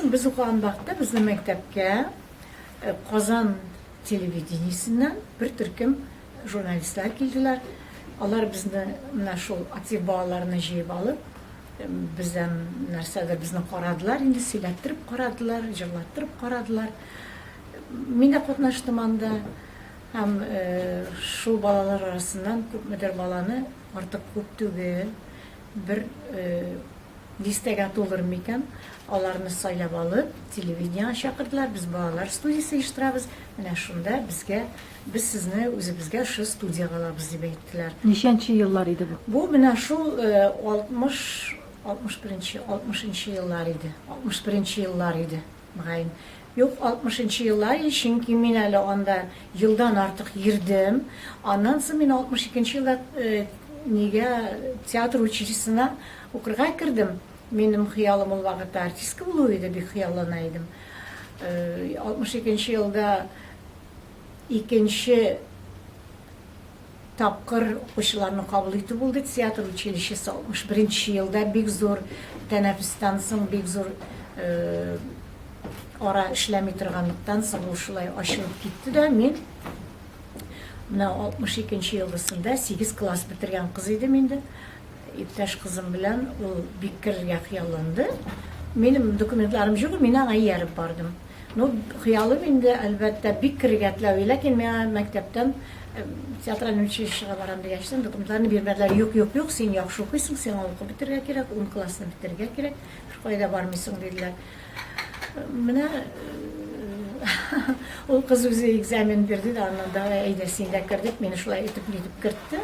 соң без укыган вакытта безнең мәктәпкә Казан телевидениесеннән бер төркем журналистлар килделәр. Алар безне менә шул актив балаларны җыеп алып, бездән нәрсәдер безне карадылар инде, сөйләттереп карадылар, җырлаттырып карадылар. Мин дә катнаштым анда. Һәм шул балалар арасыннан күпмедер баланы, артык күп түгел, бер дистәгә тулыр микән, аларны сайлап алып, телевидениегә чакырдылар, без балалар студиясе оештырабыз, менә шунда безгә, без сезне үзебезгә шушы студиягә алабыз, дип әйттеләр. Ничәнче еллар иде бу? Бу менә шул 60, 61 нче, 60 нчы еллар иде, 61 нче еллар иде, мөгаен. Юк, 60 нчы еллар иде, чөнки мин әле анда елдан артык йөрдем. Аннан соң мин 62 нче елда нигә театр училищесына Укырга кердем. Минем хыялым ул вакытта артистка булу иде, бик хыяллана идем. 62 нче елда икенче тапкыр укучыларны кабул итү булды. Театр училищесы 61 нче елда бик зур тәнәфестән соң, бик зур ара эшләми торганлыктан соң ул шулай ачылып китте дә, мин менә 62 нче елгысында 8 класс бетергән кыз идем инде. Иптәш кызым белән ул бик керергә хыялланды. Минем документларым юк, мин аңа ияреп бардым. Ну, хыялым инде, әлбәттә, бик керергә теләү, ләкин миңа мәктәптән э, театральный училищега барам дигәчтән документларны бирмәделәр. Юк, юк, юк, син яхшы укыйсың, сиңа укып бетерергә кирәк, ун классны бетерергә кирәк, беркая да бармыйсың, диделәр. Менә э, ул кыз үзе экзамен бирде дә, аннан давай, әйдә, син дә кер дип, мине шулай итеп-нитеп кертте.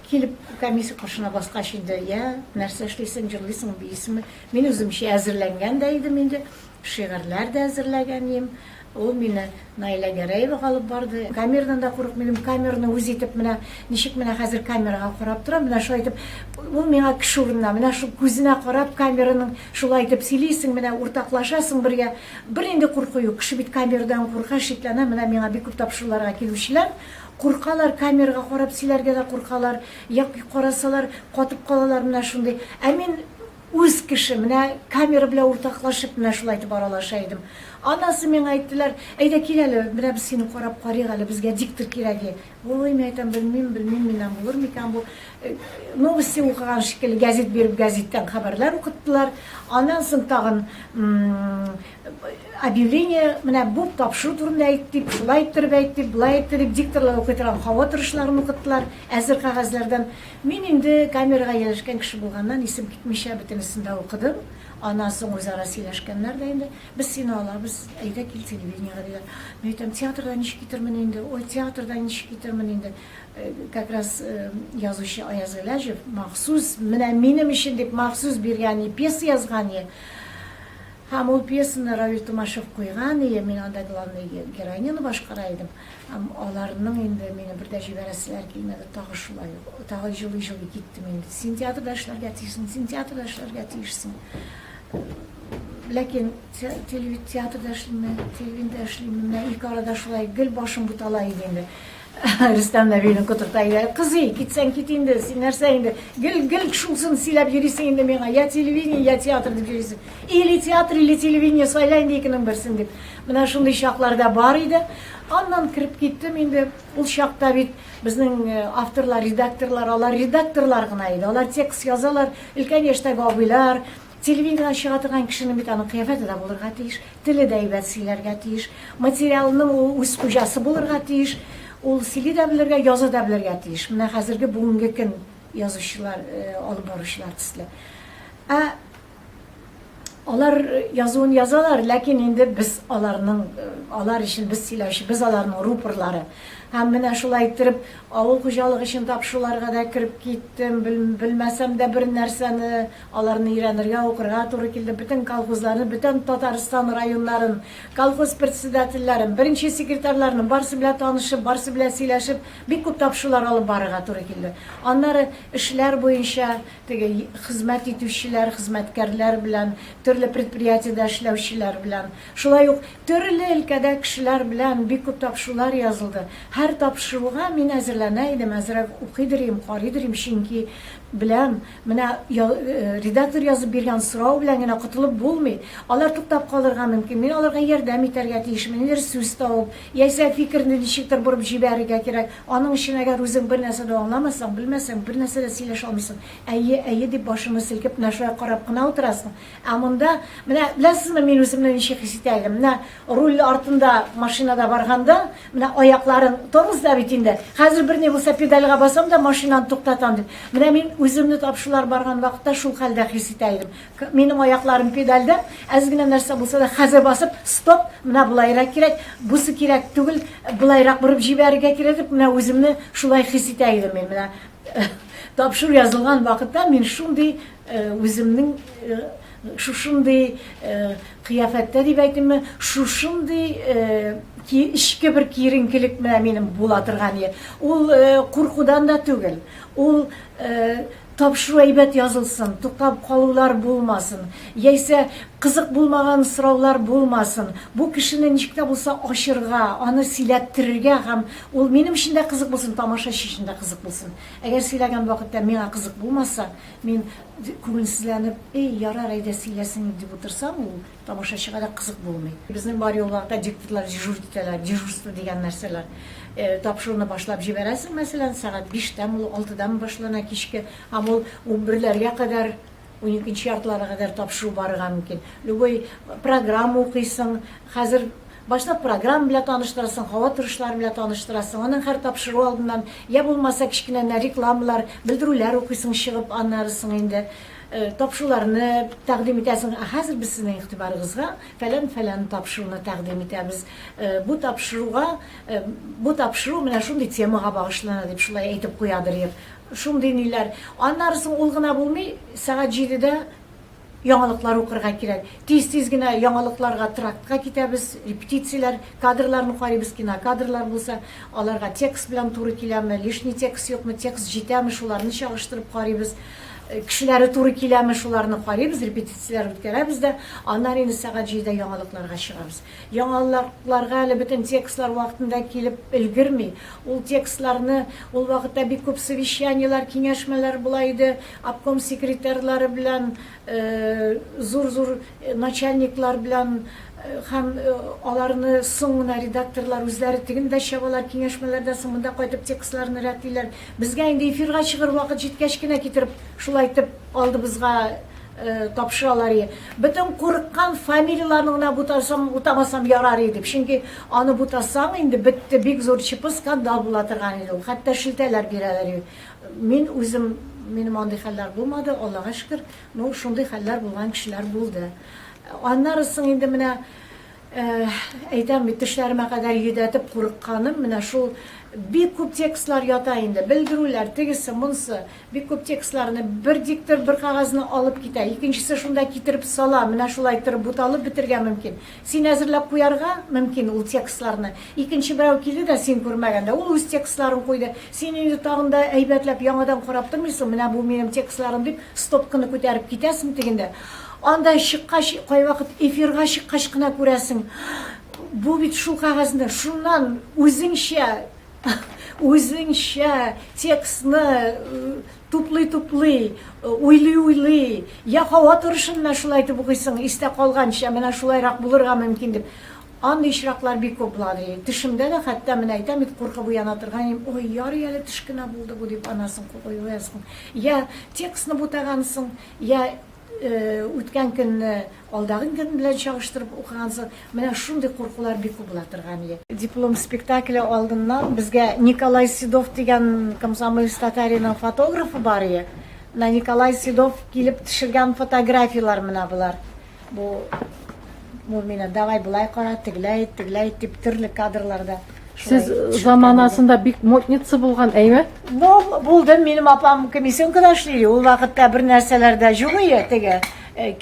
Килеп комиссия каршына баскач инде, я, нәрсә эшлисең, җырлыйсыңмы, биисеңме? Мин үземчә әзерләнгән дә идем инде, шигырьләр дә әзерләгән идем. Ул мине Наилә Гәрәевага алып барды. Камерадан да курыкмыйм, камераны үз итеп менә ничек менә хәзер камерага карап торам, менә шулай итеп ул миңа кеше урынына, менә шул күзенә карап камераның шулай итеп сөйлисең, менә уртаклашасың бергә. Бернинди курку юк. Кеше бит камерадан курка, шикләнә. Менә миңа бик күп тапшыруларга килүчеләр Куркалар, камерага карап сөйләргә дә куркалар, яки карасалар, катып калалар, менә шундый. Ә мин үз кеше, менә камера белән уртаклашып, менә шулай итеп аралаша идем. Аннан соң миңа әйттеләр, әйдә кил әле, менә без сине карап карыйк әле, безгә диктор кирәк. Ой, мин әйтәм, белмим, белмим, миннән булыр микән бу. Э, новости укыган шикелле гәзит биреп, гәзиттән хәбәрләр укыттылар. Аннан соң тагын Объявление менә бу тапшыру турында әйт дип, шулай иттереп әйт дип, болай итте дип, дикторлар укый торган һава торышларын укыттылар, әзер кәгазьләрдән. Мин инде камерага ияләшкән кеше булганнан, исем китмичә бөтенесен дә укыдым. Аннан соң үзара сөйләшкәннәр дә инде. Без сине алабыз, әйдә кил телевидениегә диләр. Мин әйтәм, театрда ничек китермен инде, ой, театрда ничек китермен инде. Э, как раз э, язучы Аяз Гыйләҗев махсус, менә минем өчен дип махсус биргән пьеса язган. Һәм ул пьесаны Равил Тумашев куйган ие, мин анда главный героиняны башкара идем. Һәм аларның инде мине бер дә җибәрәселәр килмәде, тагы шулай ук, тагы җылый-җылый киттем инде. Син театрда эшләргә тиешсең, син театрда эшләргә тиешсең. Ләкин театрда эшлиме, телевидениедә эшлиме, менә ике арада шулай гел башым бутала иде инде. Рөстәм Нәбиевне котырта иде. Кызый, китсәң кит инде, син нәрсә инде? Гел гел шулсын сөйләп йөрисең инде миңа. Я телевидение, я театр дип йөрисең. Или театр, или телевидение сайла инде икенең берсен дип. Менә шундый чаклар да бар иде. Аннан кереп киттем инде. Ул чакта бит безнең э, авторлар, редакторлар, алар редакторлар гына иде. Алар текст язалар, өлкән яшьтәге абыйлар, Телевидениедән чыга торган кешенең бит аның кыяфәте дә булырга тиеш, теле дә әйбәт сөйләргә тиеш, материалының ул үз хуҗасы булырга тиеш, ул сөйли дә белергә, яза да белергә тиеш. Менә хәзерге бүгенге көн язучылар, э, алып баручылар төсле. Ә алар язуын язалар, ләкин инде без аларның, э, алар өчен без сөйләүче, без аларның рупорлары. Һәм менә шулай иттереп, авыл хуҗалыгы өчен тапшыруларга да кереп киттем, белмәсәм дә бер нәрсәне Аларны өйрәнергә, укырга туры килде. Бөтен колхозларны, бөтен Татарстан районнарын, колхоз председательләрен, беренче секретарьларны барысы белән танышып, барысы белән сөйләшеп, бик күп тапшырулар алып барырга туры килде. Аннары эшләр буенча теге хезмәт итүчеләр, хезмәткәрләр белән, төрле предприятиедә эшләүчеләр белән, шулай ук төрле өлкәдә кешеләр белән бик күп тапшырулар язылды. Һәр тапшыруга мин әзерләнә идем, әзрәк укыйдыр идем, карыйдыр идем, чөнки беләм, менә редактор язып биргән сорау белән генә котылып булмый. Алар туктап калырга мөмкин, мин аларга ярдәм итәргә тиешмен, ниндидер сүз табып, яисә фикерне ничектер борып җибәрергә кирәк. Аның өчен әгәр үзең бер нәрсә дә аңламасаң, белмәсәң, бер нәрсә дә сөйләшә алмыйсың. Әйе, әйе дип башыңны селкеп, менә шулай карап кына утырасың. Ә монда, менә беләсезме, мин үземне ничек хис итә идем? Менә руль артында машинада барганда, менә аякларың тормозда бит инде. Хәзер бер ни булса педальгә басам да машинаны туктатам дип. Менә мин үземне тапшырулар барган вакытта шул хәлдә хис итә идем. Минем аякларым педальдә, әз генә нәрсә булса да хәзер басып, стоп, менә болайрак кирәк, бусы кирәк түгел, болайрак борып җибәрергә кирәк дип, менә үземне шулай хис итә идем мин. Менә тапшыру язылган вакытта мин шундый үземнең шушындый кыяфәттә дип әйтимме, шушындый эчке бер киеренкелек менә минем була торган иде. Ул куркудан да түгел. Ул тапшыру әйбәт язылсын, туктап калулар булмасын, яисә кызык булмаган сораулар булмасын. Бу кешене ничек тә булса ачырга, аны сөйләттерергә һәм ул минем өчен дә кызык булсын, тамашачы өчен дә кызык булсын. Әгәр сөйләгән вакытта миңа кызык булмаса, Мин күңелсезләнеп, эй, ярар, әйдә сөйләсен дип утырсам, ул тамашачыга да кызык булмый. Безнең бар юлларда дикторлар дежурить итәләр, дежурство дигән нәрсәләр. Тапшыруны башлап җибәрәсең, мәсәлән, сәгать биштәме ул, алтыдамы башлана кичке, һәм ул унберләргә кадәр, уникенче яртыларга кадәр тапшыру барырга мөмкин. Любой программа укыйсың, хәзер Башта программа белән таныштырасың, һава торышлары белән таныштырасың. Аннан һәр тапшыру алдыннан, я булмаса кечкенә генә рекламалар, белдерүләр укыйсың чыгып, аннары соң инде тапшыруларны тәкъдим итәсең. Ә хәзер без сезнең игътибарыгызга фәлән-фәлән тапшыруны тәкъдим итәбез. Бу тапшыруга, бу тапшыру менә шундый темага багышлана дип шулай әйтеп куядыр ир. Шундый ниләр. Аннары соң ул гына булмый, сәгать җидедә Яңалыклар укырга кирәк. Тиз-тиз генә яңалыкларга трактка китәбез, репетицияләр, кадрларны карыйбыз, кинокадрлар булса, аларга текст белән туры киләме, лишний текст юкмы, текст җитәме, шуларны чагыштырып карыйбыз. Кешеләре туры киләме, шуларны карыйбыз, репетицияләр үткәрәбез дә, аннары инде сәгать җидедә яңалыкларга чыгабыз. Яңалыкларга әле бөтен текстлар вакытында килеп өлгерми. Ул текстларны ул вакытта бик күп совещаниеләр, киңәшмәләр була иде. Обком секретарьлары белән, зур-зур начальниклар белән һәм аларны соң гына редакторлар үзләре тегендә чабалар, киңәшмәләрдән соң монда кайтып текстларны рәтлиләр. Безгә инде эфирга чыгыр вакыт җиткәч кенә китереп шулай итеп алдыбызга тапшыралар иде. Бөтен курыккан фамилияләрне генә бутасам, бутамасам ярар иде дип. Чөнки аны бутасаң инде бетте, бик зур ЧП скандал була торган иде ул. Хәтта шелтәләр бирәләр иде. Мин үзем, минем андый хәлләр булмады, Аллага шөкер. Ну, шундый хәлләр булган кешеләр булды. Аннары соң инде менә Әйтәм бит, тешләремә кадәр йөдәтеп курыкканым, менә шул бик күп текстлар ята инде, белдерүләр, тегесе, монсы, бик күп текстларны бер диктор бер кәгазьне алып китә, икенчесе шунда китереп сала, менә шулай иттереп буталып бетергә мөмкин. Син әзерләп куярга мөмкин ул текстларны, икенче берәү килде дә син күрмәгәндә, ул үз текстларын куйды, син инде тагын да әйбәтләп яңадан карап тормыйсың, менә бу минем текстларым дип, стопканы күтәреп китәсең тегендә. Анда чыккач, кайвакыт эфирга чыккач кына күрәсең, бу бит шул кәгазьне, шуннан үзеңчә, үзеңчә текстны туплый-туплый, уйлый-уйлый, я һава торышын менә шулай итеп укыйсың, истә калганча, менә шулайрак булырга мөмкин дип. Андый очраклар бик күп була, ди. Төшемдә дә хәтта менә әйтәм бит, куркып уяна торган идем, ой, ярый әле төш кенә булды бу дип, анасын уйлыйсың. Я текстны бутагансың, Я үткән көнне алдагы көн белән чагыштырып укыгансың. Менә шундый куркулар бик күп була торган иде. Диплом спектакле алдыннан безгә Николай Седов дигән Комсомолец Татаринның фотографы бар иде. Менә Николай Седов килеп төшергән фотографияләр менә болар. Бу бу мине давай болай кара, тегеләй ит, тегеләй ит дип төрле кадрларда. Сез заманасында бик модница булган, әйме? Ну, булдым, минем апам комиссионкада эшли, ул вакытта бер нәрсәләр дә юк иде, теге э,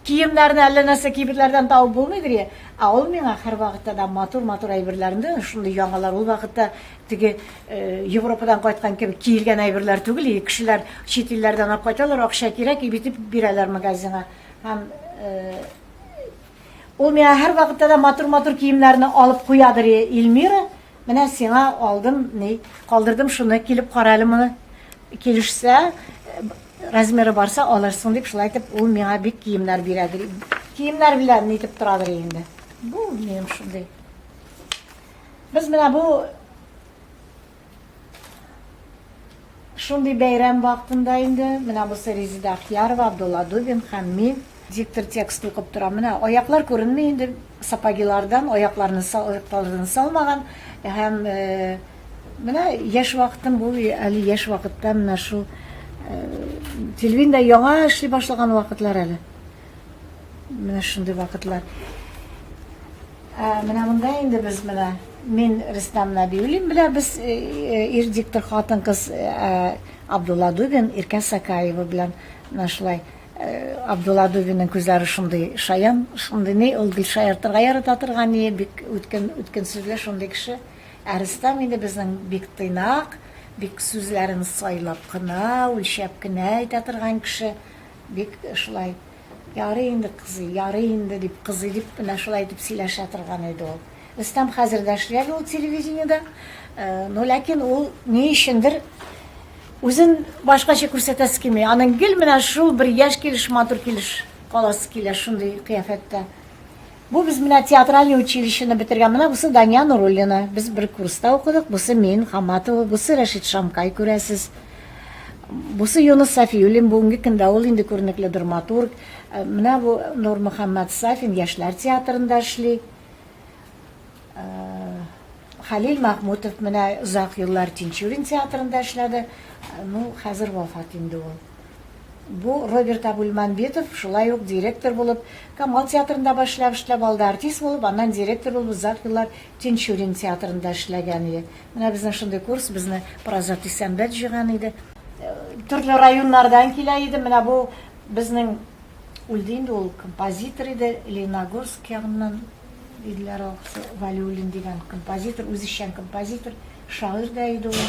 киемнәрне әллә нәрсә кибетләрдән табып булмыйдыр иде. Ә ул миңа һәрвакытта да матур-матур әйберләрне, шундый яңалар, ул вакытта теге э, Европадан кайткан кебек киелгән әйберләр түгел, и кешеләр чит илләрдән алып кайталар, акча кирәк, и битеп бирәләр магазинга. Һәм э, Ул миңа һәрвакытта да матур-матур киемнәрне алып куядыр Эльмира. Менә сиңа алдым, ни, калдырдым шуны, килеп кара әле моны. Килешсә, размеры барса алырсың дип, шулай итеп ул миңа бик киемнәр бирәдер. Киемнәр белән нитеп торадыр инде. Бу минем шундый. Без менә бу Шундый бәйрәм вакытында инде, менә бусы Резеда Ахиярова, Абдулла Дубин һәм мин. Диктор текст укып тора. Менә аяклар күренми инде, сапогилардан, аякларны аякларын салмаган. Һәм э, менә яшь вакытым бу, әле яшь вакытта менә шул э, телевидениедә яңа эшли башлаган вакытлар әле. Менә шундый вакытлар. Ә, менә монда инде без менә мин Рөстәм Нәбиуллин белән без э, э, ир диктор хатын-кыз э, Абдулла Дубин, Иркә Сакаева белән менә шулай Абдулла Дубинның күзләре шундый шаян, шундый ни, ул гел шаяртырга ярата торган ни, бик үткен, үткен сүзле шундый кеше. Ә Рөстәм инде безнең бик тыйнак, бик сүзләрен сайлап кына, үлчәп кенә әйтә торган кеше. Бик шулай Ярый инде, кызый, ярый инде, дип, кызый дип, менә шулай итеп сөйләшә торган иде ул. Рөстәм хәзер дә эшли әле ул телевидениедә. Э, но ләкин ул ни өчендер үзен башкача күрсәтәсе килми. Аның гел менә шул бер яшь килеш, матур килеш каласы килә шундый кыяфәттә. Бу без менә театральный училищены бетергән. Менә бусы Дания Нуруллина. Без бер курста укыдык. Бусы мин, Хаматова, бусы Рәшит Шамкай күрәсез. Бусы Юныс Сафиуллин, бүгенге көндә ул инде күренекле драматург. Э, менә бу Нурмөхәммәт Сафин яшьләр театрында эшли. Э, Халил Махмутов менә озак еллар Тинчурин театрында эшләде. Э, ну, хәзер вафат инде ул. Бу Роберт Абульманбетов шулай ук директор булып, Камал театрында башлап эшләп алды, артист булып, аннан директор булып озак еллар Тинчурин театрында эшләгән иде. Менә безнең шундый курс, безне Празат Исәнбәт җыйган иде. Төрле районнардан килә иде. Менә бу безнең үлде инде ул композитор иде, Лениногорск ягыннан диделәр ахрысы, Валиуллин дигән композитор, үзешчән композитор, шагыйрь дә иде ул.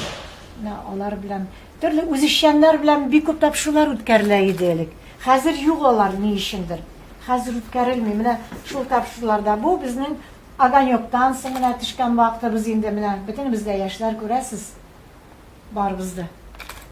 Менә алар белән Төрле үзешчәннәр белән бик күп тапшырулар үткәрелә иде элек. Хәзер юк алар ни өчендер. Хәзер үткәрелми. Менә шул тапшыруларда бу безнең Огонектан соң менә төшкән вакытыбыз инде менә бөтенебез дә яшьләр күрәсез. Барыбыз да.